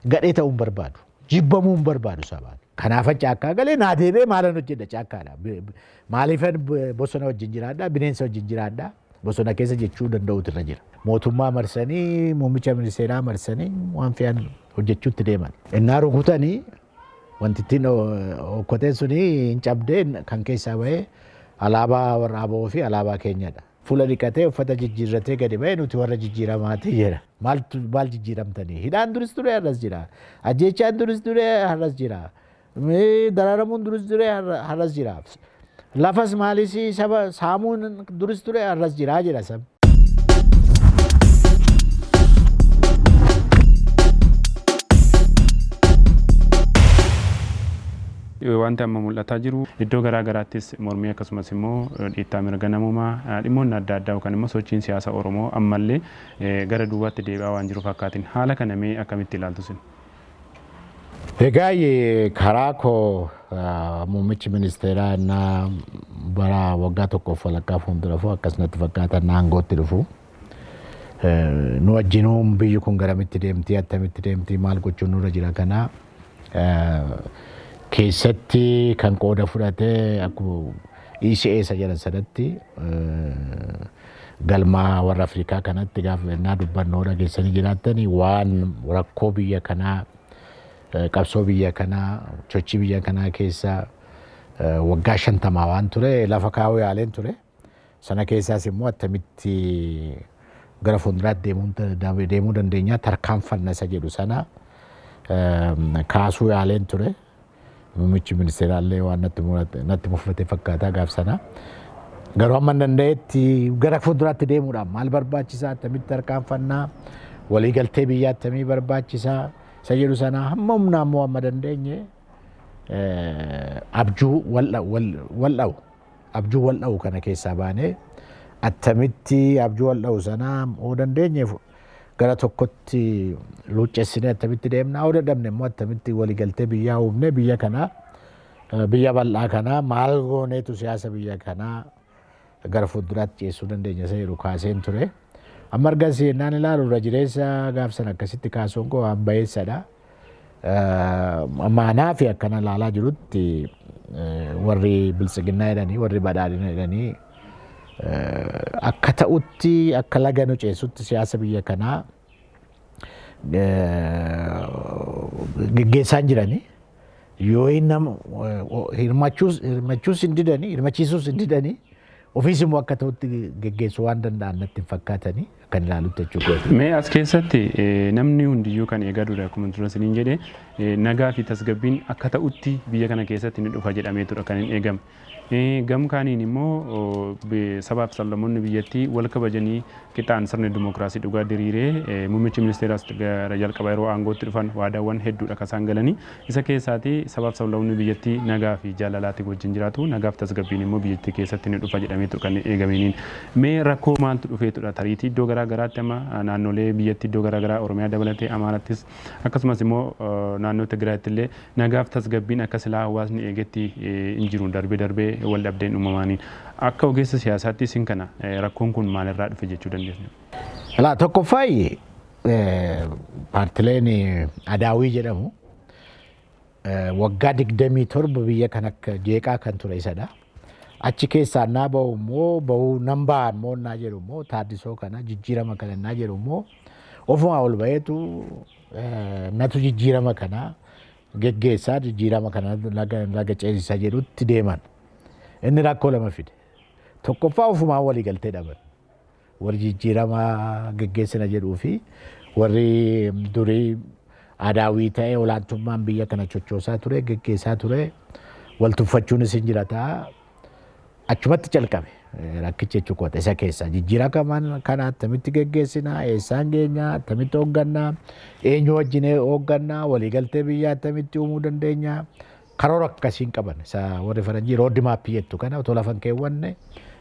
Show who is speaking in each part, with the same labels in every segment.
Speaker 1: Gadhee ta'uu hin barbaadu. Jibbamuu hin barbaadu sabaan. Kanaafan caakkaa galee naa deebi'ee maalan hojjedha caakkaadha. Maaliifan bosona wajjin jiraadha, bineensa wajjin jiraadha, bosona keessa jechuu danda'utu irra jira. Mootummaa marsanii, muummicha ministeeraa marsanii waan fe'an hojjechuutti deeman. Innaa rukutanii wantittiin okkoteen suni hin cabdee kan keessaa bahee alaabaa warra ABO fi alaabaa keenyadha. Fuula dhiqatee uffata jijjiirratee gadi bahee nuti warra jijjiiramaati jedha. Maaltu maal jijjiiramtanii? Hidhaan duris ture har'as jira. Ajjeechaan duris ture har'as jira. Dararamuun duris ture har'as jira. Lafas maalis saba saamuun duris ture har'as jira jedha sabni.
Speaker 2: Wanti amma mul'ataa jiru iddoo garaa garaattis mormii akkasumas immoo dhiittaa mirga namoomaa dhimmoonni adda addaa yookaan immoo sochiin siyaasa Oromoo ammallee gara duubaatti deebi'aa waan jiru fakkaatiin haala kana mee akkamitti ilaaltu isin?
Speaker 1: Egaa karaa koo muummichi ministeeraa innaa bara waggaa tokkoof walakkaa fuuldura fuu akkas natti fakkaata innaa aangootti dhufu. Nu wajjinuun biyyi kun garamitti deemti, attamitti deemti, maal gochuun nurra jira kana keessatti kan qooda fudhate akkuma ECA isa jedhan sanatti galmaa warra Afrikaa kanatti gaafa innaa dubbannoo dhageessanii jiraattanii waan rakkoo biyya kanaa, qabsoo biyya kanaa, sochii biyya kanaa keessa waggaa 50 waan ture lafa kaa'uu yaaleen ture. Sana keessaas immoo attamitti gara fuulduraatti deemuu dandeenya, tarkaanfanna isa jedhu sana kaasuu yaaleen ture. Muummichi ministeeraallee waan natti mufate fakkaataa gaaf sana. Garuu hamma danda'etti gara fuulduraatti deemuudhaan maal barbaachisaa, attamitti tarkaanfannaa, waliigaltee biyyaa attamii barbaachisaa isa jedhu sana hamma humnaa immoo hamma dandeenye abjuu wal dha'u. Abjuu wal dha'u kana keessaa baanee attamitti abjuu wal dha'u sana yoo dandeenye gara tokkotti luuccessinee attamitti deemna, yoo dadhabne immoo attamitti waliigaltee biyyaa uumnee biyya kanaa, biyya bal'aa kanaa maal gooneetu siyaasa biyya kanaa gara fuulduraatti ceessuu dandeenya isa jedhu kaaseen ture. Amma argas yennaan ilaalu irra jireessa gaaf sana akkasitti kaasuun koo waan bayeessadha. Maanaa fi akkana ilaalaa jirutti warri biltsiginnaa jedhanii, warri badhaadhina jedhanii akka ta'utti akka laga nu ceessutti siyaasa biyya kanaa geggeessaan jiranii yoo hirmachuus hin didanii, hirmachiisuus hin didanii, ofiis immoo akka ta'utti geggeessuu waan danda'an natti hin fakkaatanii akkan ilaalutti jechuudha.
Speaker 2: Mee as keessatti namni hundiyyuu kan eegaa ture akkuma dura isiniin jedhe nagaa fi tasgabbiin akka ta'utti biyya kana keessatti ni dhufa jedhameetudha kan hin eegame. Gam kaaniin immoo sabaaf sablammoonni biyyattii wal kabajanii qixaan sirni dimokiraasii dhugaa diriiree muummichi ministeeraas gara jalqaba yeroo aangootti dhufan waadaawwan hedduudha kan isaan galanii isa keessaati sabaaf sablammoonni biyyattii nagaa fi jaalalaatti wajjin jiraatu, nagaaf tasgabbiin immoo biyyattii keessatti ni dhufa jedhameetu kan eegaminiin. Mee rakkoo maaltu dhufeetudha tariitii iddoo garaa garaatti amma naannolee biyyattii iddoo garaa garaa Oromiyaa dabalatee Amaarattis akkasumas immoo naannoo Tigraayitti illee nagaaf tasgabbiin akka silaa hawaasni eegetti hin jiru, darbee darbee wal dhabdeen uumamaaniin. Akka ogeessa siyaasaatti isin kana rakkoon kun maalirraa dhufe jechuu dandeessu?
Speaker 1: Alaa tokkoffaayi paartileen Adaawii jedhamu waggaa 27 biyya kan akka jeeqaa kan ture isadha. Achi keessaa naa bahu immoo bahuu nan ba'a immoo naa jedhu immoo taaddisoo kana jijjiirama kana naa jedhu immoo ofumaa ol baheetu natu jijjiirama kana geggeessaa, jijjiirama kana laga ceesisa jedhutti deeman. Inni rakkoo lama fide. Tokkoffaa ofumaa walii galtee dhaban. Warri jijjiirama geggeessina jedhuu fi warri durii Adaawii ta'ee olaantummaan biyya kana chochoosaa ture, geggeessaa ture, wal tuffachuunis hin jira ta'a. Achumatti calqabe rakkichi jechuu koota isa keessaa jijjiirama kana attamitti geggeessina, eessaan geenya, attamitti hoogganna, eenyu wajjin hoogganna, waliigaltee biyyaa attamitti uumuu dandeenya. Karoora akkasiin qaban isa warri faranjii road map jettu kana otoo lafa hin keewwanne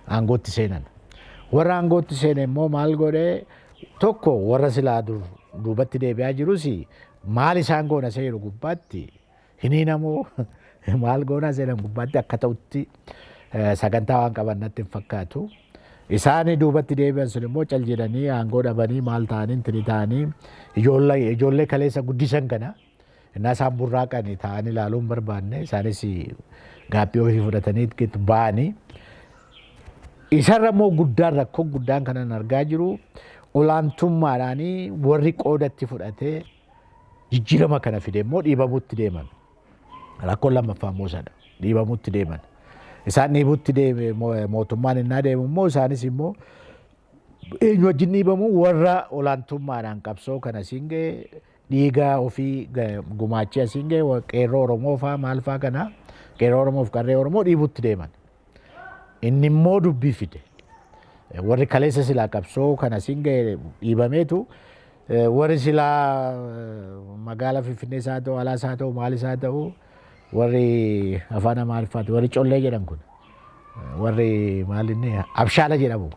Speaker 1: aangootti seenan. Warra aangootti seene immoo maal godhee tokko warra silaa dur duubatti deebi'aa jirus maal isaan goona isa jedhu gubbaatti hin hiinamoo maal goona isa jedhan gubbaatti akka ta'utti sagantaa waan qaban natti hin fakkaatu. Isaan duubatti deebi'an sun immoo cal jedhanii aangoo dhabanii maal ta'anii intini ta'anii ijoollee kaleessa guddisan kana innaa isaan burraaqanii ta'anii ilaaluu hin barbaanne, isaanis gaaffii ofii fudhatanii ba'anii. Isarra immoo guddaan, rakkoo guddaan kanan argaa jiru, olaantummaadhaanii warri qoodatti fudhatee jijjiirama kana fide immoo dhiibamutti deeman. Rakkoon lammaffaa immoo isadha. Dhiibamutti deeman. Isaan dhiibutti deeme, mootummaan innaa deemu immoo isaanis immoo eenyu wajjin dhiibamu? Warra olaantummaadhaan qabsoo kana siin ga'e, dhiiga ofii gumaachee asiin ga'e, qeerroo Oromoo faa maal faa kana, qeerroo Oromoo fi qarree Oromoo dhiibutti deeman. Inni immoo dubbii fide. Warri kaleessa silaa qabsoo kana siin ga'e dhiibameetu, warri silaa magaala Finfinnees haa ta'u, alaas haa ta'u, maalis haa ta'u, warri afaan Amaariffaati warri collee jedhan kun, warri maalinni abshaala jedhamu,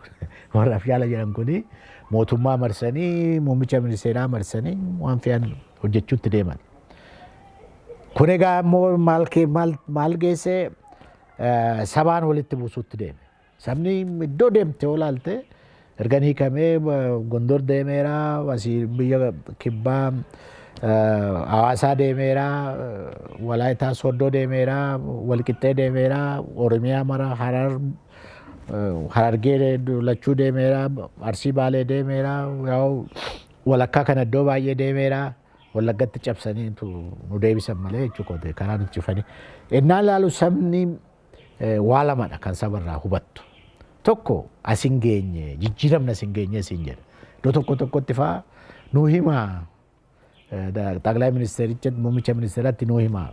Speaker 1: warri abshaala jedhan kuni mootummaa marsanii, muummicha ministeeraa marsanii waan fe'an hojjechuutti deeman. Kun egaa immoo maal geesse? Sabaan walitti buusuutti deeme. Sabni iddoo deemte olaalte, erga hiikamee Gondor deemeera, asii biyya kibbaa Hawaasaa deemeera, Walaayitaa Sooddoo deemeera, Walqixxee deemeera, Oromiyaa mara, Harar, Harargee lachuu deemeera, Arsii Baalee deemeera, walakkaa kana iddoo baay'ee deemeera. Wallaggatti cabsanii nu deebisan malee jechuudha, karaa nuti cufanii. Innaa ilaalu sabni waa lamadha kan sabarraa hubattu. Tokko, as hin geenye, jijjiiramni as hin geenye siin jedha. Iddoo tokko tokkotti fa'aa nuu himaa, xaqlaa ministeericha, muummicha ministeeraatti nuu himaa,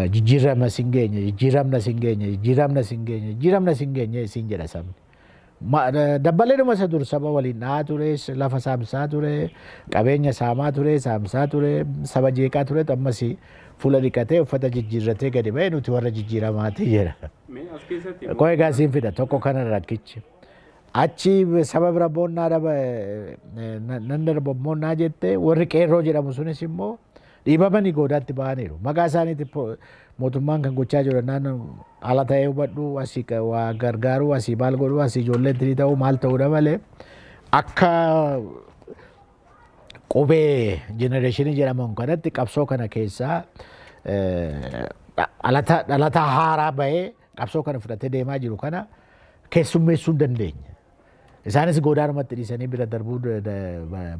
Speaker 1: jijjiiramni as hin geenye, jijjiiramni as hin geenye, jijjiiramni as hin geenye, jijjiiramni as hin geenye siin jedha sabni. Dabballeedhuma isa dur saba waliin dha'aa ture, lafa saamsaa ture, qabeenya saamaa ture, saamsaa ture, saba jeeqaa ture, ammas fuula dhiqatee uffata jijjiirratee gadi ba'ee nuti warra jijjiiramaati jedha. Koo egaa siin fida tokko kana rakkichi. Achi saba bira boonnaa dhaba nan darba boonnaa jette, warri qeerroo jedhamu sunis immoo dhiibamanii goodaatti ba'aniiru. Maqaa isaaniitti mootummaan kan gochaa jiru naannoo ala ta'ee hubadhu, asii waa gargaaru, asii maal godhu, asii ijoolleen tirii ta'uu maal ta'uudha malee, akka qubee generation jedhamuun kanatti qabsoo kana keessaa dhalata haaraa bahee qabsoo kana fudhatee deemaa jiru kana keessummeessuu hin dandeenye. Isaanis goodaanumatti dhiisanii bira darbuu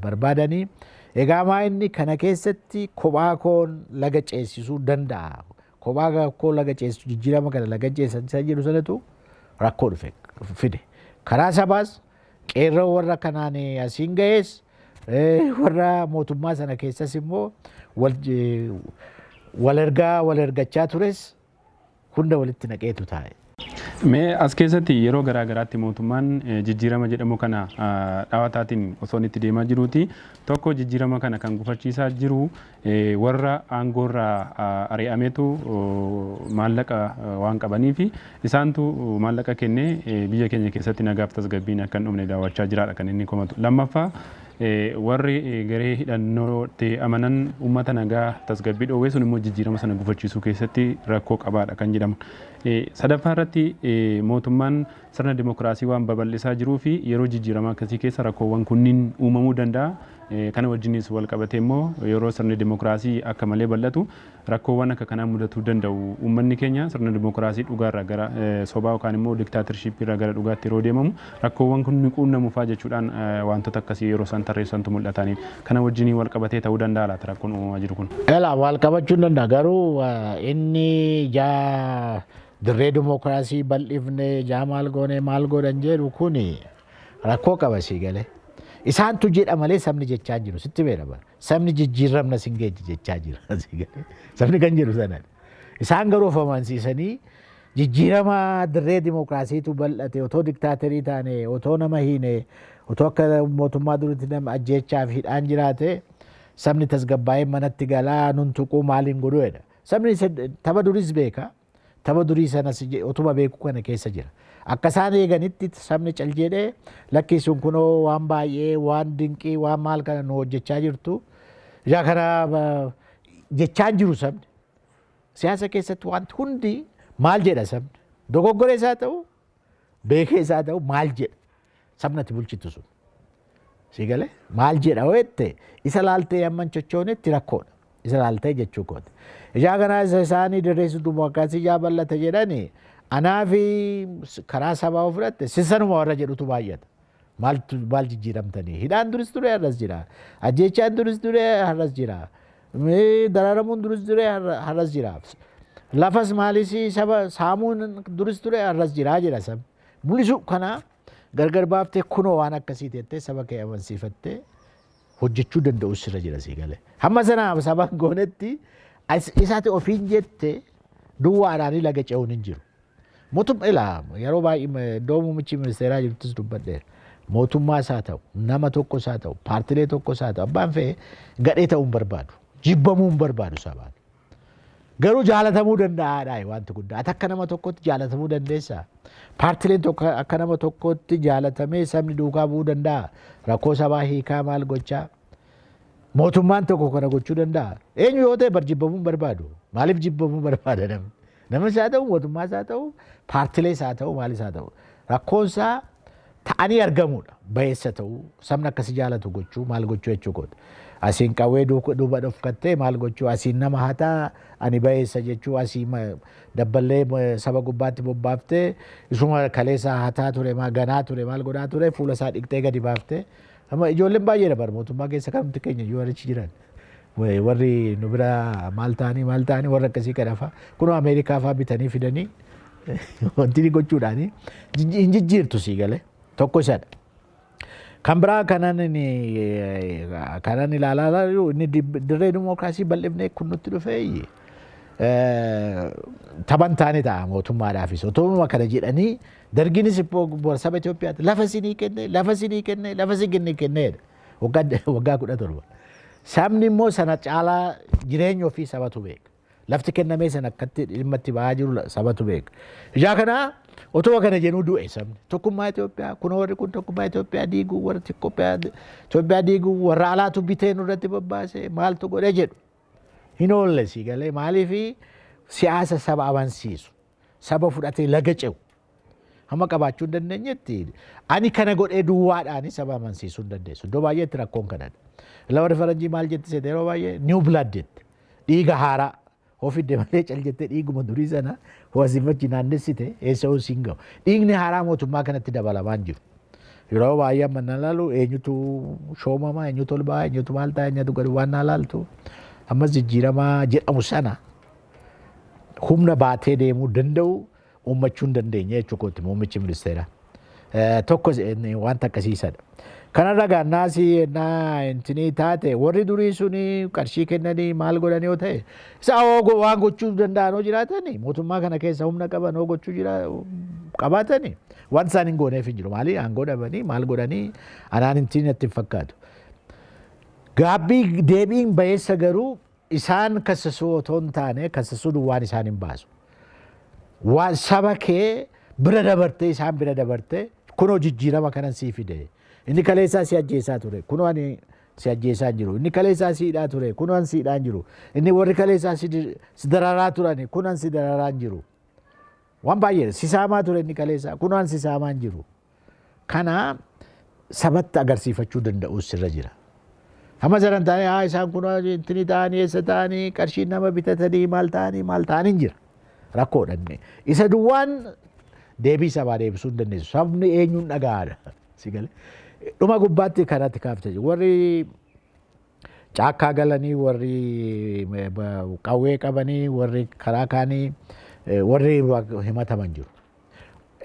Speaker 1: barbaadanii. Egaa maa inni kana keessatti kophaa koon laga ceesisuu danda'a. Kophaa koo laga ceesisu, jijjiirama kana laga ceesisaa jedhu sanatu rakkoo dhufe fide. Karaa sabaas qeerroo warra kanaan asiin ga'es, warra mootummaa sana keessas immoo wal ergaa wal ergachaa tures hunda walitti naqeetu taa'e.
Speaker 2: Mee as keessatti yeroo garaa garaatti mootummaan jijjiirama jedhamu kana dhaawataatiin osoo inni itti deemaa jiruuti, tokko jijjiirama kana kan gufachiisaa jiru warra aangoorraa ari'ameetu maallaqa waan qabanii fi isaantu maallaqa kennee biyya keenya keessatti nagaaf tasgabbiin akka hin dhumne daawwachaa jiraadha kan inni komatu. Lammaffaa, warri garee hidhannootti amanan uummata nagaa tasgabbii dhoowwee sun immoo jijjiirama sana gufachiisuu keessatti rakkoo qabaadha kan jedhamu. Sadaffaa irratti, mootummaan sirna dimokiraasii waan babal'isaa jiruu fi yeroo jijjiirama akkasii keessa rakkoowwan kunniin uumamuu danda'a. Kana wajjinis wal qabatee immoo yeroo sirni dimokiraasii akka malee bal'atu rakkoowwan akka kanaa mudatuu danda'u. Uummanni keenya sirna dimokiraasii dhugaarraa gara sobaa yookaan immoo diktaatorshiippiirraa gara dhugaatti yeroo deemamu rakkoowwan kun ni quunnamu fa'aa jechuudhaan wantoota akkasii yeroo isaan tarreessantu mul'atanii. Kana wajjin wal qabatee ta'uu danda'a laata rakkoon uumamaa jiru kun?
Speaker 1: Elaa, wal qabachuu hin danda'a, garuu inni jaa dirree dimokiraasii bal'ifne, jaa maal goone maal godhan jedhu kuni rakkoo qaba sii galee. Isaantu jedha malee sabni jechaa jiru sitti beera bara. Sabni jijjiiramna sin geejji jechaa jira sii galee. Sabni kan jedhu sanadha. Isaan garuu of amansiisanii jijjiirama dirree dimokiraasiitu bal'ate, otoo diktaatorii taane, otoo nama hiine, otoo akka mootummaa duriitti nama ajjeechaa fi hidhaan jiraate, sabni tasgabbaa'ee manatti galaa, nun tuquu, maaliin godhu jedha. Sabni tapha duris beeka. Tapha durii sanas otuma beeku kana keessa jira. Akka isaan eeganitti sabni cal jedhee lakkii sun kunoo waan baay'ee, waan dinqii, waan maal kana nu hojjechaa jirtu. Ijaa kana jechaa jiru sabni. Siyaasa keessatti wanti hundi maal jedha sabni? Dogoggora isaa ta'u Beekee isaa ta'u maal jedha sabni ati bulchitu sun. Si galee maal jedha yoo jette isa laaltee hamma hin sochoonetti rakkoodha. Isa laaltee jechuu kooti. Ijaa kanaa isa isaanii dirreessu dimookiraasii ijaa bal'ata jedhani anaa fi karaa sabaa yoo fudhatte sisanuma warra jedhutu baay'ata. Maal jijjiiramtanii? Hidhaan duris ture har'as jira. Ajjeechaan duris ture har'as jira. Dararamuun duris ture har'as jira. Lafas maalis saba saamuun duris ture har'as jira jedha sabni. Mul'isu kana gargar baaftee kunoo waan akkasii teettee saba kee amansiifattee hojjechuu danda'u sirra jira sii galee. Hamma sana saba goonetti isaati ofiin jette duwwaadhaan laga ce'uun hin jiru. Mootummaa ilaa yeroo baay'ee iddoo muummichi ministeeraa jirtus dubbadheera. Mootummaa isaa ta'u, nama tokko isaa ta'u, paartilee tokko isaa ta'u, abbaan fe'e gadhee ta'uu hin barbaadu. Jibbamuu hin barbaadu sabaan. Garuu jaalatamuu danda'aadha wanti guddaa. Ati akka nama tokkotti jaalatamuu dandeessaa? Paartileen tokko akka nama tokkotti jaalatamee sabni duukaa bu'uu danda'a? Rakkoo sabaa hiikaa maal gochaa? Mootummaan tokko kana gochuu danda'a? Eenyu yoo ta'e bar jibbamuu hin barbaadu. Maaliif jibbamuu barbaada namni? Namni isaa ta'u, mootummaa isaa ta'u, paartilee isaa ta'u, maal isaa ta'u. Rakkoon isaa ta'anii argamuudha. Bayeessa ta'uu, sabni akkasi jaalatu gochuu, maal gochuu jechuu kooti. Asiin qawwee duuba dhofkattee maal gochuu, asiin nama hataa ani bayeessa jechuu, asii dabballee saba gubbaatti bobbaaftee isuma kaleessa hataa ture, ganaa ture, maal godhaa ture, fuula isaa dhiqxee gadi baaftee. Amma ijoolleen baay'eedha bara mootummaa keessa kanumti keenya iyyuu achi jiran. Warri nu bira maal ta'anii maal ta'anii warra akkasii kana fa'a. Kunoo Ameerikaa fa'a bitanii fidanii wanti inni gochuudhaani hin jijjiirtu sii galee tokko isadha. Kan biraa kanan ilaalaa jiru inni dirree dimookiraasii bal'ifnee kun nutti dhufee taphan taane ta'a mootummaadhaafis. Otoo kana jedhanii dargiinis saba Itoophiyaatti lafa isinii kenne, lafa isinii kenne, lafa isinii kenneedha. Waggaa 17. Sabni immoo sana caalaa jireenya ofii sabatu beeka. Lafti kennamee sana akkatti dhimma itti ba'aa jiru sabatu beeka. Ijaa kana otoo kana jenuu du'e sabni. Tokkummaa Itoophiyaa kun warri kun tokkummaa Itoophiyaa diiguu warri Itoophiyaa diiguu warra alaatu bitee nurratti bobbaase maaltu godhe jedhu. Hin oolle sii galee maaliifi siyaasa saba amansiisu saba fudhatee laga ce'u hamma qabaachuu hin dandeenyetti ani kana godhee duwwaadhaan saba amansiisuu hin dandeessu. Iddoo baay'eetti rakkoon kanadha. Warri faranjii maal jetti seete yeroo baay'ee new blood jette dhiiga haaraa hofidde malee cal jettee dhiiguma durii sana hoosifachi naannessite eessa siin gahu. Dhiigni haaraa mootummaa kanatti dabalamaa hin jiru. Yeroo baay'ee amma na laalu eenyutu shoomamaa, eenyutu ol ba'a, eenyutu maal ta'a, eenyutu gadi waan na laaltu. Ammas jijjiiramaa jedhamu sana humna baatee deemuu danda'u uummachuu hin dandeenye jechuu kooti muummichi ministeeraa. Tokko wanta akkasiisadha. Kanarra gaannaasii ennaa intinii taate warri durii suni qarshii kennanii maal godhan yoo ta'e isa waan gochuu danda'an yoo jiraatani mootummaa kana keessa humna qaban yoo gochuu jira qabaatani waan isaan hin gooneef hin jiru. Maali aangoo dhabanii maal godhanii anaan intiin natti hin fakkaatu. Gaabbii deebiin bayeessa garuu isaan kassasuu otoo hin taane kassasuu duwwaan isaan hin baasu. Waan saba kee bira dabartee isaan bira dabartee kunoo jijjiirama kanan sii fide. Inni kaleessaa si ajjeesaa ture kunoo ani si ajjeesaa hin jiru. Inni kaleessaa si hidhaa ture kunoo ani si hidhaa hin jiru. Inni warri kaleessaa si dararaa turani kunoo ani si dararaa hin jiru. Waan baay'ee si saamaa ture inni kaleessaa kunoo ani si saamaa hin jiru. Kana sabatti agarsiifachuu danda'u sirra jira. Hamma sadan ta'anii haa isaan kun intini ta'anii eessa ta'anii qarshii nama bitatanii maal ta'anii maal ta'anii hin jira. Rakkoodha inni. Isa duwwaan deebii sabaa deebisuu hin dandeessu. Sabni eenyuun dhaga'aadha. Si galee. Dhuma gubbaatti kanatti kaaftee jiru. Warri caakkaa galanii warri qawwee qabanii warri karaa kaanii warri himataman jiru.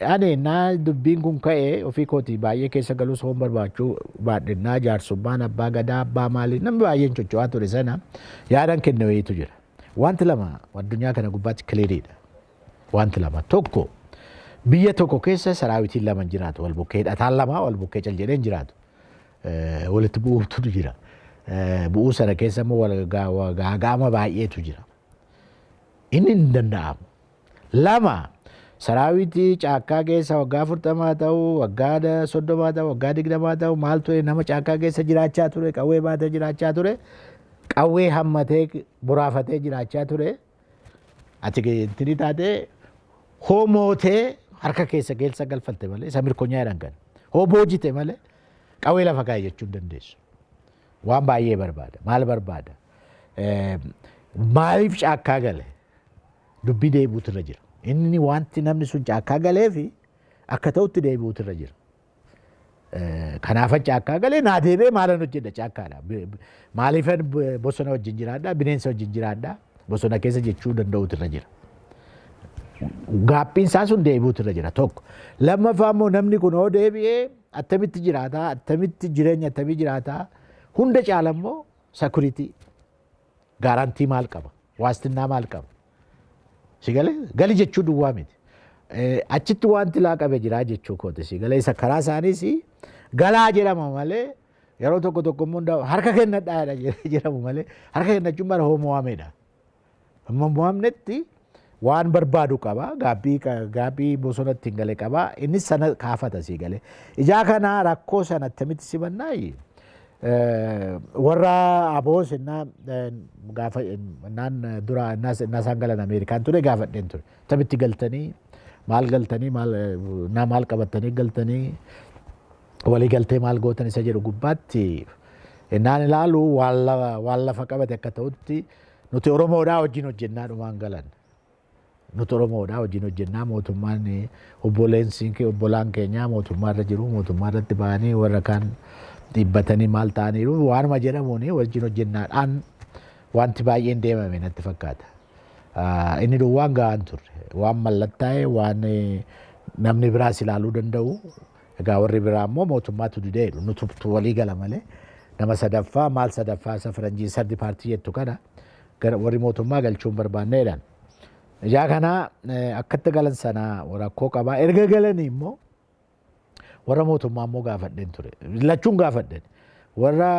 Speaker 1: Ani naa dubbiin kun ka'e ofii kooti baay'ee keessa galuu soon barbaachuu baadhe naa jaarsummaan abbaa gadaa abbaa maalii namni baay'een cocho'aa ture sana yaadan kenne wayiitu jira. Wanti lama addunyaa kana gubbaatti kiliiriidha. Wanti lama tokko biyya tokko keessa saraawitiin lama hin jiraatu wal bukkee hidhataan lama wal bukkee cal jedhee hin jiraatu. Walitti bu'uutu jira. Bu'uu sana keessa immoo gaaga'ama baay'eetu jira. Inni hin danda'amu. Lama saraawitii caakkaa keessa waggaa 40 ta'u, waggaa 30 ta'u, waggaa 20 ta'u maal ture nama caakkaa keessa jiraachaa ture, qawwee baatee jiraachaa ture, qawwee hammatee boraafatee jiraachaa ture. Ati intini taatee hoomootee harka keessa keessa galfatte malee, isa mirkonyaa jedhan kana, hoo boojite malee qawwee lafa kaa'e jechuu hin dandeessu. Waan baay'ee barbaada. Maal barbaada? Maaliif caakkaa gale? Dubbii deebi'uutu irra jira. Inni wanti namni sun caakkaa galeefi akka ta'utti deebi'uutu irra jira. Kanaafan caakkaa galee, naa deebi'ee maalan hojjedha caakkaadha? Maaliifan bosona wajjin jiraadha? Bineensa wajjin jiraadha? Bosona keessa jechuu danda'uutu irra jira. Gaaffiin isaa sun deebi'uutu irra jira tokko. Lammaffaa immoo namni kun hoo deebi'ee attamitti jiraataa? Attamitti jireenya attamii jiraataa? Hunda caala immoo security guarantee maal qaba? Waastinnaa maal qaba? Si galee, gali jechuu duwwaa miti. Achitti wanti laaqabe jira jechuu kooti, si galee. Isa karaa isaaniis galaa jedhama malee, yeroo tokko tokko immoo harka kennadhaa jedhamu malee, harka kennachuun bara hoo mo'amedha. Amma mo'amnetti waan barbaadu qaba. Gaabbii bosonatti hin gale qaba. Innis sana kaafata, si galee. Ijaa kana rakkoo sana attamitti simannaayi? Warra aboos innaa gaafa innaan dura innaa isaan galan Ameerikaan ture, gaafadheen ture. Attamitti galtanii, maal galtanii, maal naa maal qabattanii galtanii, walii galtee maal gootan isa jedhu gubbaatti innaan ilaalu, waan lafa qabate akka ta'utti nuti Oromoodhaa wajjin hojjennaa dhumaan galan. Nuti Oromoodhaa wajjin hojjennaa, mootummaan obboleensi obbolaan keenyaa mootummaa irra jiru, mootummaa irratti ba'anii warra kaan dhiibbatanii maal ta'aniiru waanuma jedhamuun wajjin hojjennaadhaan wanti baay'een deemame natti fakkaata. Inni duwwaan gahaan turre, waan mallattaa'e, waan namni biraas ilaaluu danda'u. Egaa warri biraa immoo mootummaatu didee jedhu, nutu walii gala malee nama sadaffaa maal sadaffaa isa faranjii third party jettu kana warri mootummaa galchuu hin barbaanneedhaan. Ijaa kana akkatti galan sana rakkoo qabaa. Erga galanii immoo warra mootummaa immoo gaafadheen ture. Lachuun gaafadheen. Warra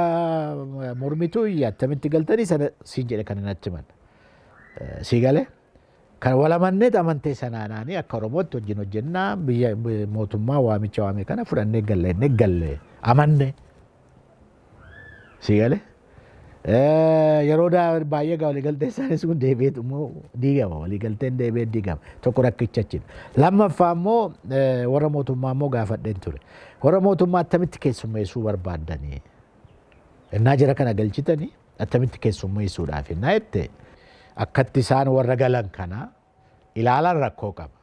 Speaker 1: mormituu attamitti galtanii sana siin jedhe kana natti himan. Sii galee? Kan walamanneet amantee sanaanaanii akka Oromootti wajjin hojjennaa, biyya mootummaa waamicha waame kana fudhannee galle inni galle amanne. Sii galee? Yeroo baay'ee gaa waliigaltee isaanis kun deebi'eetu immoo diigama, waliigalteen deebi'ee diigama, tokko rakkicha achidha. Lammaffaa immoo warra mootummaa immoo gaafadheen ture. Warra mootummaa attamitti keessummeessuu barbaaddanii? Innaa jara kana galchitanii attamitti keessummeessuudhaaf innaa jette, akkatti isaan warra galan kana ilaalan rakkoo qaba.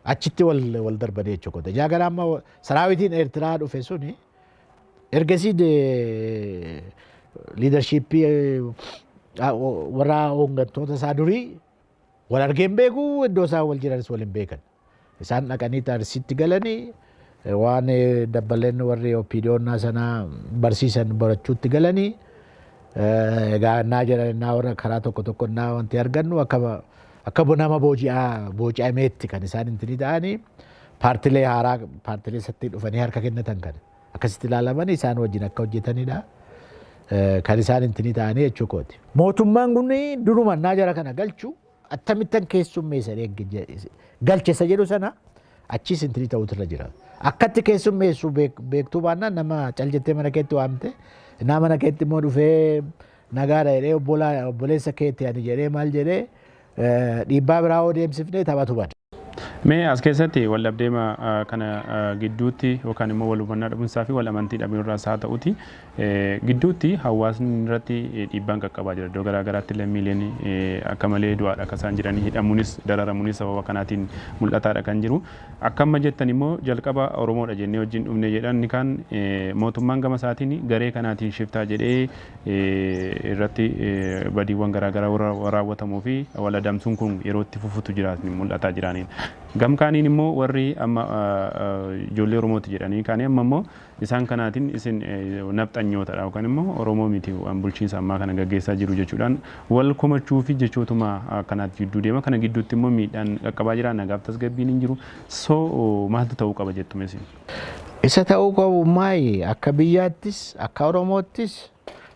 Speaker 1: Achitti wal darbanii jechuudha. Ijaa gara amma saraawitiin Eertiraa dhufe suni ergasii leadership warra hooggantoota isaa durii wal argeen beeku, iddoo isaan wal jiranis wal hin beekan. Isaan dhaqanii Arsiitti galanii waan dabbaleen warri OPDOnnaa sanaa barsiisan barachuutti galanii, egaa innaa jedhan, innaa warra karaa tokko tokko innaa wanti argannu akka nama booji'aa booji'ameetti kan isaan intini ta'anii, paartilee haaraa paartilee isatti dhufanii harka kennatan kana akkasitti ilaalamanii isaan wajjin akka hojjetanidha. Kan isaan intini ta'anii jechuu kooti. Mootummaan kun duruma innaa jara kana galchu akkamittan keessummeessa galche isa jedhu sana achiis intini ta'utu irra jira. Akkatti keessummeessu beektuu baannaan, nama cal jettee mana keetti waamte, innaa mana keetti immoo dhufee nagaadha jedhee, obboleessa keetti ani jedhee maal jedhee, dhiibbaa biraa yoo deemsifnee taphatu bada.
Speaker 2: Mee as keessatti wal dhabdeema kana gidduutti yookaan immoo wal hubannaa dhabuunsaa fi wal amantii dhabuurraas haa ta'uti, gidduutti hawaasni irratti dhiibbaan qaqqabaa jira. Iddoo garaa garaatti lammiileen akka malee du'aadha akka isaan jiranii, hidhamuunis dararamuunis sababa kanaatiin mul'ataadha kan jiru. Akka amma jettan immoo jalqaba Oromoodha jennee wajjin dhufne jedhan, inni kaan mootummaan gama isaatiin garee kanaatiin shiftaa jedhee irratti badiiwwan garaa garaa raawwatamuu fi wal adamsuun kun yeroo itti fufutu jiraatan mul'ataa jiraniin. Gamkaaniin immoo warri amma ijoollee Oromooti jedhanii kaanii amma immoo isaan kanaatiin isin nafxanyootadha yookaan immoo Oromoo miti waan bulchiinsa ammaa kana gaggeessaa jiru jechuudhaan wal komachuu fi jechootuma akkanaatti gidduu deema. Kana gidduutti immoo miidhaan qaqqabaa jira, nagaaf tasgabbiin hin jiru. So maaltu ta'uu qaba jettu meesi?
Speaker 1: Isa ta'uu qabu maayi, akka biyyaattis akka Oromoottis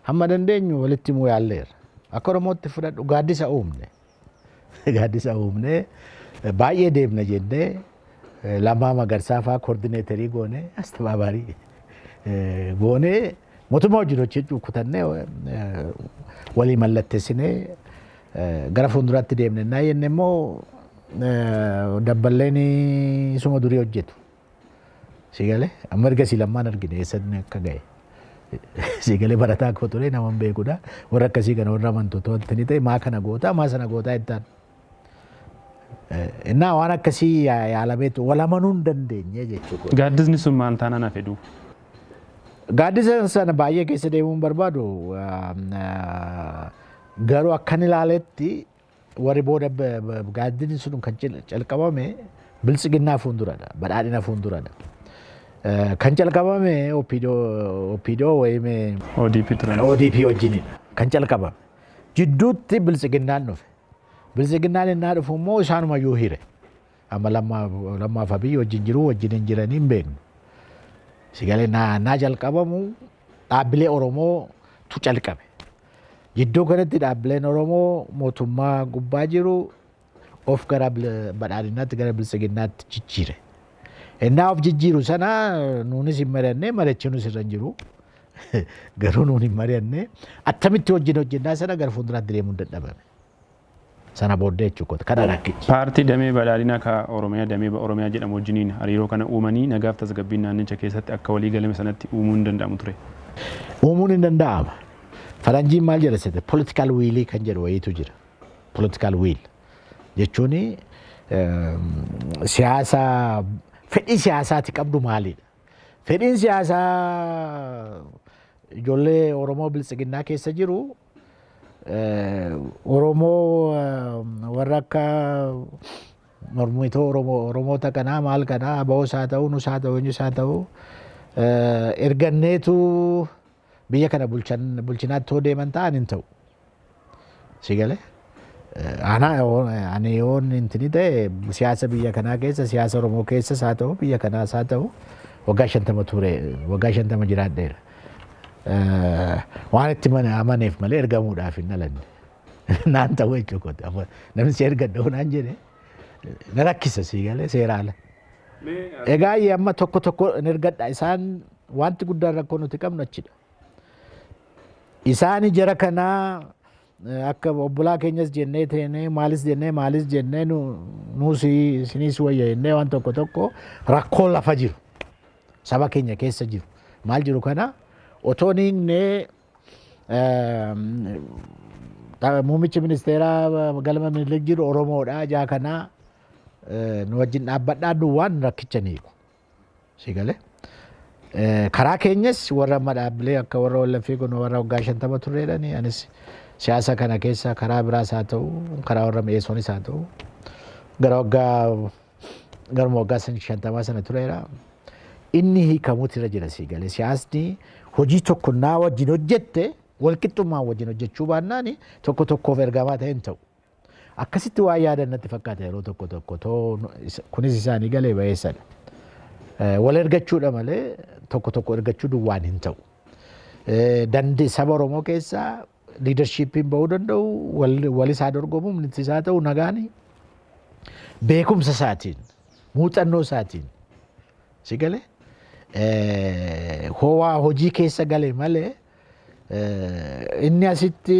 Speaker 1: hamma dandeenyu walitti himuu yaalleerra. Akka Oromootti fudhadhu, gaaddisa uumne. Gaaddisa uumne, baay'ee deemna jennee, Lammaa Magarsaa fa'aa coordinator goone, astabaabarii goone, mootummaa wajjin hojjechuu kutannee, walii mallatteessinee gara fuulduraatti deemne. Naa jenne immoo Dabballeen isuma durii hojjetu. Si galee amma ergasii lammaan argine eessatti akka ga'e. Si galee barataa koo ture, nama hin beekudha. Warra akkasii kana, warra amantoota wanti ni ta'e, maa kana gootaa, maa sana gootaa jettaan. Innaa waan akkasii yaalameetu wal amanuu hin dandeenye jechuudha.
Speaker 2: Gaaddisni sun maal taanaan hafe duu?
Speaker 1: Gaaddisa sana baay'ee keessa deemuun barbaadu, garuu akkan ilaaletti warri booda gaaddisni sun kan calqabame Biltsiginnaa fuulduradha, Badhaadhina fuulduradha. Kan calqabame OPDO wayim
Speaker 2: ODP turan.
Speaker 1: ODP wajjinidha kan calqabame. Jidduutti Biltsiginnaan dhufe. Biltsiginnaan innaa dhufu immoo isaanumayyuu hire. Amma Lammaaf Abiyyi wajjin jiru, wajjin hin jiranii hin beeknu. Sigalee naa jalqabamu dhaabbilee Oromootu calqabe. Jidduu kanatti dhaabbileen Oromoo mootummaa gubbaa jiru of gara Badhaadhinaatti, gara Biltsiginnaatti jijjiire. Innaa of jijjiiru sana nuunis hin mari'anne, mari'achuunis irra hin jiru. Garuu nuun hin mari'anne, attamitti wajjin hojjennaa sana gara fuulduraatti deemuun dadhabame. Sana booddee jechuudha. Kana rakkichi.
Speaker 2: Paartii damee Badhaadhinaa ka Oromiyaa, damee Oromiyaa jedhamu wajjiniin hariiroo kana uumanii nagaaf tasgabbiin naannicha keessatti akka walii galame sanatti uumuun hin danda'amu ture?
Speaker 1: Uumuun hin danda'ama. Faranjiin maal jedha sete, political will kan jedhu wayiitu jira. Political will jechuun siyaasa, fedhii siyaasaati qabdu maalidha? Fedhiin siyaasaa ijoollee Oromoo Biltsiginnaa keessa jiru, Oromoo warra akka mormitoo Oromoo, Oromoota kanaa maal kanaa, ABOs haa ta'u, nus haa ta'u, eenyus haa ta'u, erganneetu biyya kana bulchinaatti yoo deeman ta'an hin ta'u. Si galee? Ani yoon intini ta'e, siyaasa biyya kanaa keessa, siyaasa Oromoo keessas haa ta'u, biyya kanaas haa ta'u, waggaa 50 ture, waggaa 50 jiraadheera. Waan itti amaneef malee ergamuudhaaf hin dhalanne. Naan ta'u jechuudha. Namni si ergadha naan jedhe na rakkisa, si galee, seera ala. Egaa amma tokko tokko hin ergadha, isaan wanti guddaan rakkoo nuti qabnu achidha. Isaan jara kanaa akka obbolaa keenyas jennee teenee, maalis jennee, maalis jennee, nuus isinis wayya jennee, waan tokko tokko rakkoo lafa jiru, saba keenya keessa jiru, maal jiru kana otoo hin hiiknee, muummichi ministeeraa galma Minilik jiru Oromoodha, jaa kanaa nu wajjin dhaabbadhaa duwwaan rakkicha ni hiiku. Si galee? Karaa keenyas warra amma dhaabbilee akka warra Wallaffii kun, warra waggaa 50 turreedhani, anis siyaasa kana keessa karaa biraas haa ta'u, karaa warra mi'eessonis haa ta'u, gara waggaa garuma waggaa 50 sana tureera. Inni hiikamuutu irra jira, si galee? Siyaasni hojii tokko naa wajjin hojjette walqixxummaa wajjin hojjechuu baannaan tokko tokkoof ergamaa ta'e hin ta'u. Akkasitti waan yaadan natti fakkaata yeroo tokko tokko, too kunis isaanii galee ba'eessadha. Wal ergachuudha malee tokko tokko ergachuu duwwaan hin ta'u. Dandi saba Oromoo keessaa leadershipiin bahuu danda'u, wal isaa dorgomu, ministi isaa ta'u, nagaani beekumsa isaatiin, muuxannoo isaatiin, si galee, howaa hojii keessa gale malee inni asitti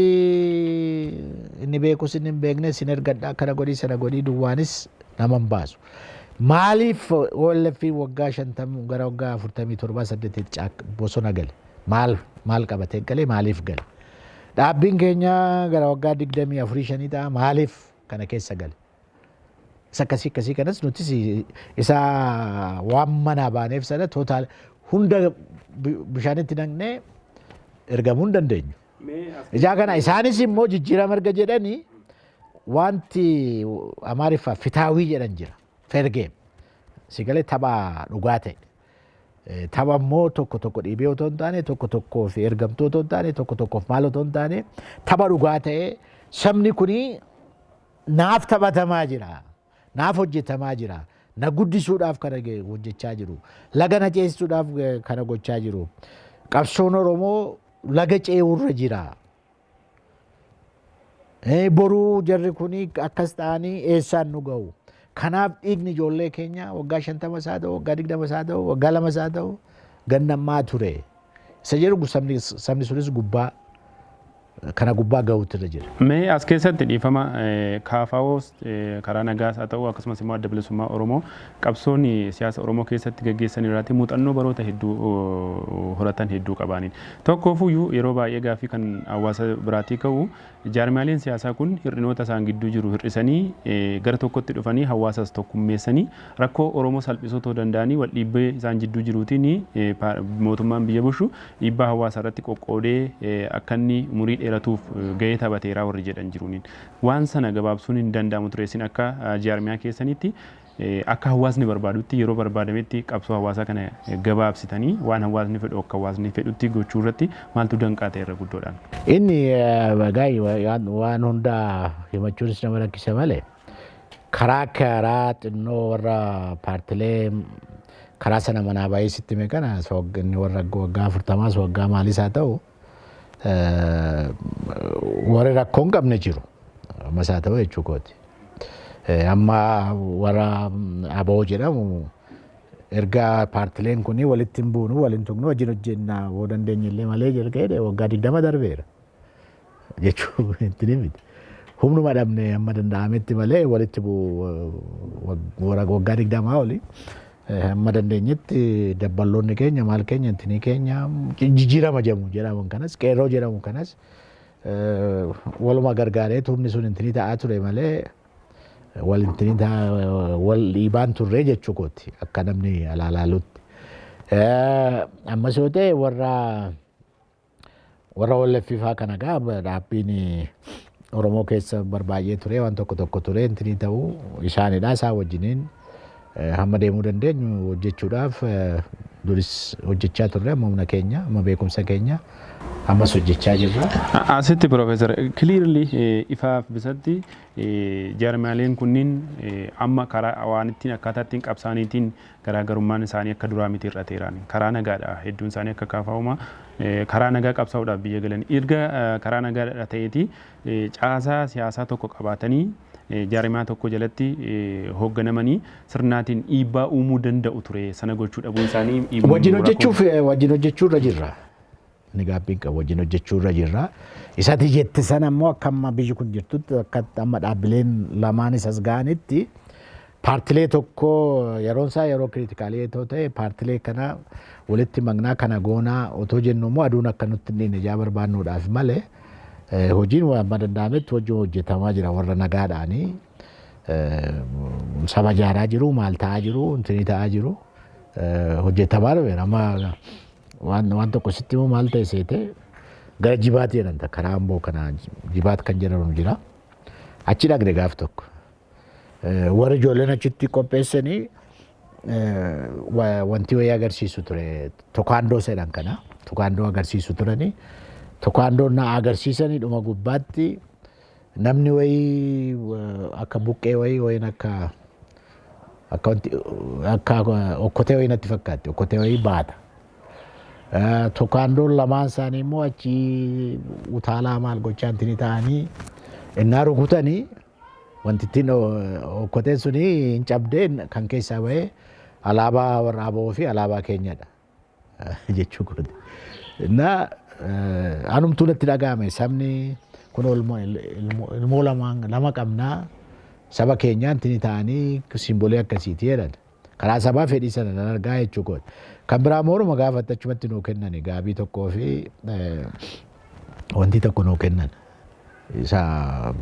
Speaker 1: inni beekus inni hin beekne sin ergadha, akkana godhii, sana godhii duwwaanis nama hin baasu. Maaliif OLF waggaa 50 gara waggaa 47 8 bosona gale? Maal maal qabatee gale? Maaliif gale? Dhaabbiin keenya gara waggaa 24 5 ta'a, maaliif kana keessa gale? Isa akkasii akkasii kanas nutis isa waan manaa baaneef sana total hunda bishaanitti naqnee ergamuu hin dandeenyu. Ijaa kana isaanis immoo jijjiirama erga jedhanii wanti Amaariffaa fitaawii jedhan jira. Fair game. Si galee, tapha dhugaa ta'e. Tapha immoo tokko tokko dhiibee otoo hin taane, tokko tokkoof ergamtuu otoo hin taane, tokko tokkoof maal otoo hin taane, tapha dhugaa ta'e, sabni kuni naaf taphatamaa jira. Naaf hojjetamaa jira. Na guddisuudhaaf kana hojjechaa jiru. Laga na ceesisuudhaaf kana gochaa jiru. Qabsoon Oromoo laga ce'uurra jira. Boruu jarri kuni akkas ta'anii eessaan nu ga'u? Kanaaf dhiigni ijoollee keenya waggaa 50 isaa ta'u, waggaa 20 isaa ta'u, waggaa 2 isaa ta'u, gannammaa ture. Isa jedhu sabni sunis gubbaa Kana gubbaa gahuutu irra jira.
Speaker 2: Mee as keessatti dhiifama, KFOs karaa nagaas haa ta'u, akkasumas immoo Adda Bilisummaa Oromoo qabsoon siyaasa Oromoo keessatti gaggeessan irratti muuxannoo baroota hedduu horatan hedduu qabaaniin. Tokkoofuyyuu yeroo baay'ee gaaffii kan hawaasa biraatii ka'u, jaarmiyaaleen siyaasaa kun hir'inoota isaan gidduu jiru hir'isanii gara tokkotti dhufanii hawaasas tokkummeessanii rakkoo Oromoo salphisuu otoo danda'anii, wal dhiibbee isaan jidduu jiruutiin mootummaan biyya bulchu dhiibbaa hawaasa irratti qoqqoodee akka inni umurii dheeratuuf gahee taphateeraa warri jedhan jiruuniin. Waan sana gabaabsuun hin danda'amu ture? Isin akka jaarmiyaa keessanitti akka hawaasni barbaadutti yeroo barbaadametti qabsoo hawaasaa kana gabaabsitanii waan hawaasni fedhu akka hawaasni fedhutti gochuu irratti maaltu danqaa ta'e irra guddoodhaan?
Speaker 1: Inni waan hundaa himachuunis nama rakkisa malee, karaa xinnoo warra paartilee karaa sana manaa baay'ee sitti hime kana, inni warra waggaa 40s waggaa maaliis haa ta'u, warri rakkoo hin qabne jiru. Ammas haa ta'u jechuu kooti. Amma warra ABO jedhamu erga paartileen kun walitti hin buunu, waliin tuqnu, wajjin hojjenna yoo dandeenye illee malee jedhee waggaa 20 darbeera jechuu itti miti. Humnuma dhabne amma danda'ametti malee walitti bu'u waggaa 20 oli amma dandeenyetti dabballoonni keenya, maal keenya, intinii keenya jijjiirama jedhamu kanas, qeerroo jedhamu kanas waluma gargaaree humni sun intinii ta'aa ture malee wal intinii wal dhiibaan turree jechuu kooti akka namni alaalaalutti. Ammas yoo ta'e warra wallaffifaa kana gaa dhaabbiin Oromoo keessa barbaay'ee ture, waan tokko tokko ture, intinii ta'uu isaanidha. Isaan wajjiniin hamma deemuu dandeenyu hojjechuudhaaf duris hojjechaa turre, amma humna keenya, amma beekumsa keenya ammas hojjechaa jirra.
Speaker 2: Asitti Profeesar, clearly ifaaf bisatti jaarmiyaaleen kunniin amma karaa waan ittiin akkaataa ittiin qabsaaniitiin garaagarummaan isaanii akka duraa miti hir'ateeraan, karaa nagaadha hedduun isaanii akka kaafaa'uma karaa nagaa qabsaa'uudhaaf biyya galan. Erga karaa nagaadha ta'eeti caasaa siyaasaa tokko qabaatanii jaarmiyaa tokko jalatti hoogganamanii sirnaatiin dhiibbaa uumuu danda'u ture. Sana gochuu dhabuun isaanii
Speaker 1: Wajjin hojjechuuf wajjin hojjechuu irra jirra. Inni gaabbiin qabu wajjin hojjechuu irra jirra. Isati jette sana immoo akka amma biyyi kun jirtutti, akka amma dhaabbileen lamaanis as ga'anitti, paartilee tokko yeroon isaa yeroo critical yoo ta'e, paartilee kana walitti maqnaa kana goonaa otoo jennu immoo aduun akka nutti hin dhiine ijaa barbaannuudhaaf malee, hojiin waan amma danda'ametti hojii hojjetamaa jira. Warra nagaadhaanii saba ijaaraa jiru, maal ta'aa jiru, intinii ta'aa jiru, hojjetamaa dhufeera. Amma waan tokko sitti immoo maal ta'e seete, gara Jibaat jedhamta, karaa Amboo kana Jibaat kan jedhamu jira. Achi dhaqne gaaf tokko. Warri ijoolleen achitti qopheessanii wanti wayii agarsiisu ture, tokaandoo sedhan kana, tokaandoo agarsiisu turanii. Tokaandoon na agarsiisanii dhuma gubbaatti namni wayii akka buqqee wayii wayiin akka wanti akka okkotee wayii natti fakkaatti, okkotee wayii baata. Tokaandoon lamaan isaanii immoo achi utaalaa maal gochaa intini ta'anii innaa rukutanii, wanti ittiin okkoteen suni hin cabdee kan keessaa bahee alaabaa warra ABO fi alaabaa keenyadha jechuu kooti. Innaa anumtuu natti dhaga'ame, sabni kun ilmoo lama qabnaa, saba keenyaa intini ta'anii simbolii akkasiiti jedhan. Karaa sabaa fedhii sana nan argaa jechuu kooti. Kan biraa mooruma gaafatte achumatti nuu kennani, gaabii tokkoo fi wanti tokko nuu kennan. Isa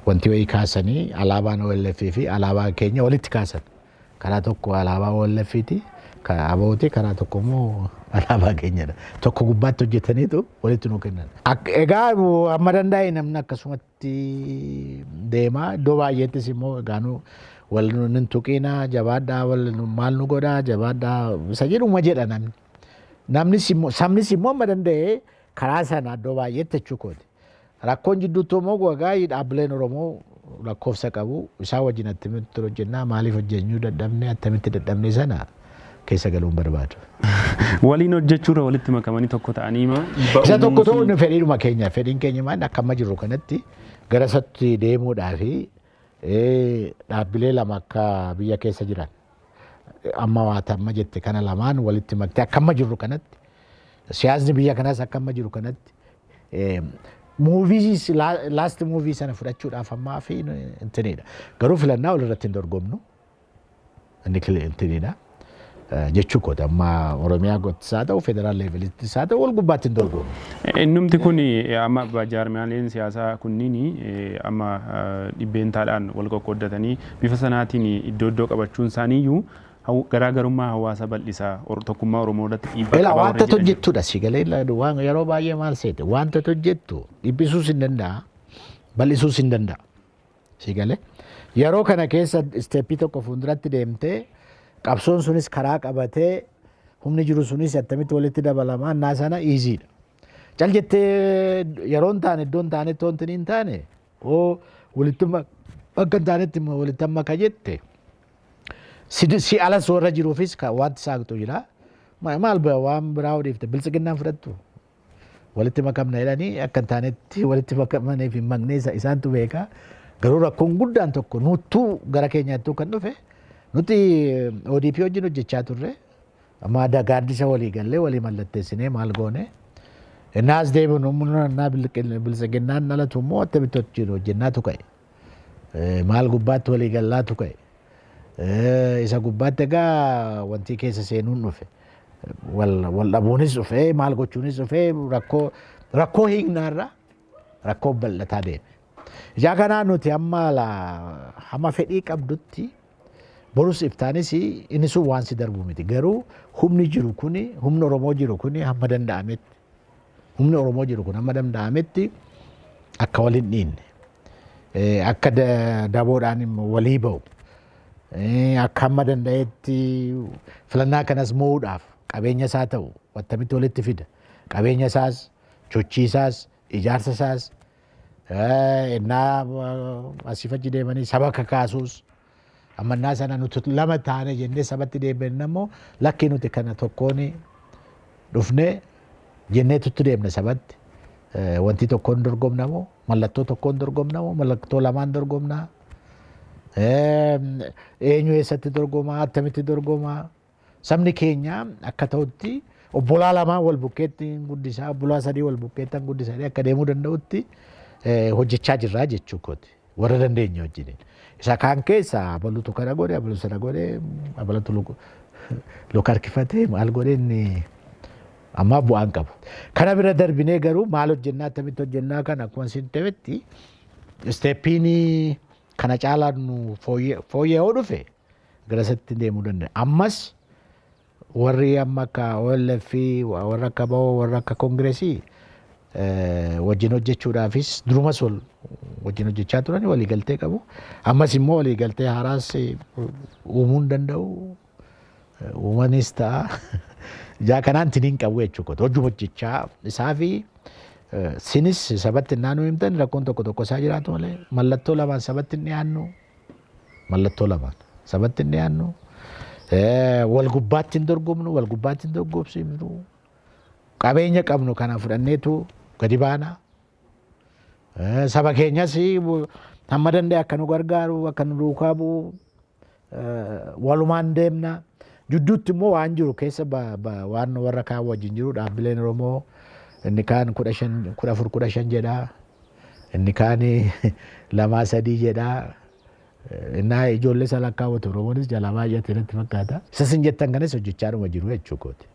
Speaker 1: wanti wayii kaasanii alaabaan OLF fi alaabaa keenya walitti kaasan. Karaa tokko alaabaa OLFti, ABOti, karaa tokko immoo alaabaa keenyadha. Tokko gubbaatti hojjetaniitu walitti nuu kennan. Egaa amma danda'e namni akkasumatti deema. Iddoo baay'eettis immoo egaa nu wal nun tuqiina, jabaadhaa, wal maal nu godhaa, jabaadhaa isa jedhuma jedha namni. Namnis immoo sabnis immoo amma danda'e karaa sana iddoo baay'eetti jechuu kooti. Rakkoon jidduutti immoo egaa dhaabbileen Oromoo lakkoofsa qabu, isaan wajjin attamitti hojjennaa, maaliif hojjechuu dadhabne, attamitti dadhabne sana keessa galuun barbaadu.
Speaker 2: Waliin hojjechuurra walitti makamanii tokko ta'anii ma
Speaker 1: Isa tokko ta'uun fedhiidhuma keenya, fedhiin keenya maal, akka amma jirru kanatti gara isatti deemuudhaa fi dhaabbilee lama akka biyya keessa jiran amma waata amma jette kana lamaan walitti maktee, akka amma jirru kanatti siyaasni biyya kanaas akka amma jiru kanatti. Move last move sana fudhachuudhaaf ammaa fi intinidha. Garuu filannaa walirratti hin dorgomnu. Inni intinidha. Jechuu kooti, amma Oromiyaa gottis haa ta'u, federal levelittis haa ta'u, wal gubbaatti hin dorgomu.
Speaker 2: Innumti kun amma jaarmiyaaleen siyaasaa kunniin amma dhibbeentaadhaan wal qoqqooddatanii bifa sanaatiin iddoo iddoo qabachuun isaaniiyyuu garaagarummaa hawaasa bal'isaa, tokkummaa Oromoo irratti dhiibbaa
Speaker 1: Elaa
Speaker 2: qabaa
Speaker 1: wanta
Speaker 2: warra jedhan jiru.
Speaker 1: Hojjettudha si galee waan yeroo baay'ee maal seete, wanta hojjettu dhiphisuus hin danda'a, bal'isuus hin danda'a, si galee. Yeroo kana keessa step tokko fuulduratti deemtee, qabsoon sunis karaa qabatee, humni jiru sunis attamitti walitti dabalamaa innaa sana easydha. Cal jettee yeroo hin taane, iddoo hin taanetti, wanti hin taane oo walitti bakka hin taanetti walitti amma ka jette, si alas warra jiruufis wanti saaqxu jira. Maal waan biraa odhiifte, biltsiginnaan fudhattu. Walitti makamna jedhanii akka hin taanetti walitti makamaniif hin makne isaantu beeka. Garuu rakkoon guddaan tokko nuttuu gara keenyaattuu kan dhufe, nuti ODP wajjin hojjechaa turre. Amma gaaddisa walii gallee, walii mallatteessinee, maal goone. Innaas deebinu innaa biltsiginnaan dhalatu immoo attamitti wajjin hojjennaatu ka'e. Maal gubbaatti walii gallaatu ka'e. Isa gubbaatti egaa wanti keessa seenuun dhufe. Wal dhabuunis dhufe, maal gochuunis dhufe, rakkoo hiiknaarra rakkoo bal'ataa deeme. Ijaa kanaa nuti amma hamma fedhii qabdutti borus iftaanis inni sun waan si darbu miti. Garuu humni jiru kuni, humni Oromoo jiru kuni hamma danda'ametti, humni Oromoo jiru kun hamma danda'ametti akka wal hin dhiinne, akka daboodhaan walii ba'u, akka hamma danda'etti filannaa kanas mo'uudhaaf qabeenya isaa ta'u attamitti walitti fida, qabeenya isaas, sochii isaas, ijaarsa isaas, innaa asiif achi deemanii saba kakaasuus, ammannaa sana nuti lama taane jennee sabatti deebiin immoo lakkii, nuti kana tokkoon dhufnee jennee tutti deemne sabatti. Wanti tokkoon dorgomna moo, mallattoo tokkoon dorgomna moo, mallattoo lamaan dorgomna, eenyu eessatti dorgomaa, attamitti dorgomaa, sabni keenya akka ta'utti obbolaa lamaan wal bukkeetti guddisaa, obbolaa sadii wal bukkeetti guddisaa akka deemuu danda'utti hojjechaa jirraa jechuu kooti, warra dandeenye wajjiniin. Isa kaan keessa abalutu kana godhe, abalu sana godhe, abalatu luka harkifatee maal godhe, inni ammaa bu'aan qabu. Kana bira darbinee garuu maal hojjennaa, attamitti hojjennaa, kana akkuma isin ta'etti stepiin kana caalaa nu fooyya'oo dhufe gara isatti deemuu danda'a. Ammas warri amma akka OLF, warra akka BAO, warra akka Koongireesii wajjin hojjechuudhaafis durumas wal wajjin hojjechaa turan, waliigaltee qabu. Ammas immoo waliigaltee haaraas uumuu hin danda'u. Uumanis ta'a. Ijaa kanaan tiniin qabu jechuudha. Hojii hojjechaa isaa fi sinis sabatti naannoo himtan rakkoon tokko tokko isaa jiraatu malee mallattoo lamaan sabatti hin dhiyaannu. Mallattoo lamaan sabatti hin dhiyaannu. Wal gubbaatti hin dorgomnu, wal gubbaatti hin dorgomsiifnu. Qabeenya qabnu kana fudhanneetu gadi baana. Saba keenyas hamma danda'e akka nu gargaaru, akka nu duukaa bu'u walumaan deemna. Jidduutti immoo waan jiru keessa waan warra kaan wajjin jiru, dhaabbileen Oromoo inni kaan 15, 14, 15 jedha. Inni kaan lamaa sadii jedha. Innaa ijoollee isa lakkaawwatu Oromoonis jalaa baay'ate natti fakkaata. Isa isin jettan kanas hojjechaadhuma jiru jechuu kooti.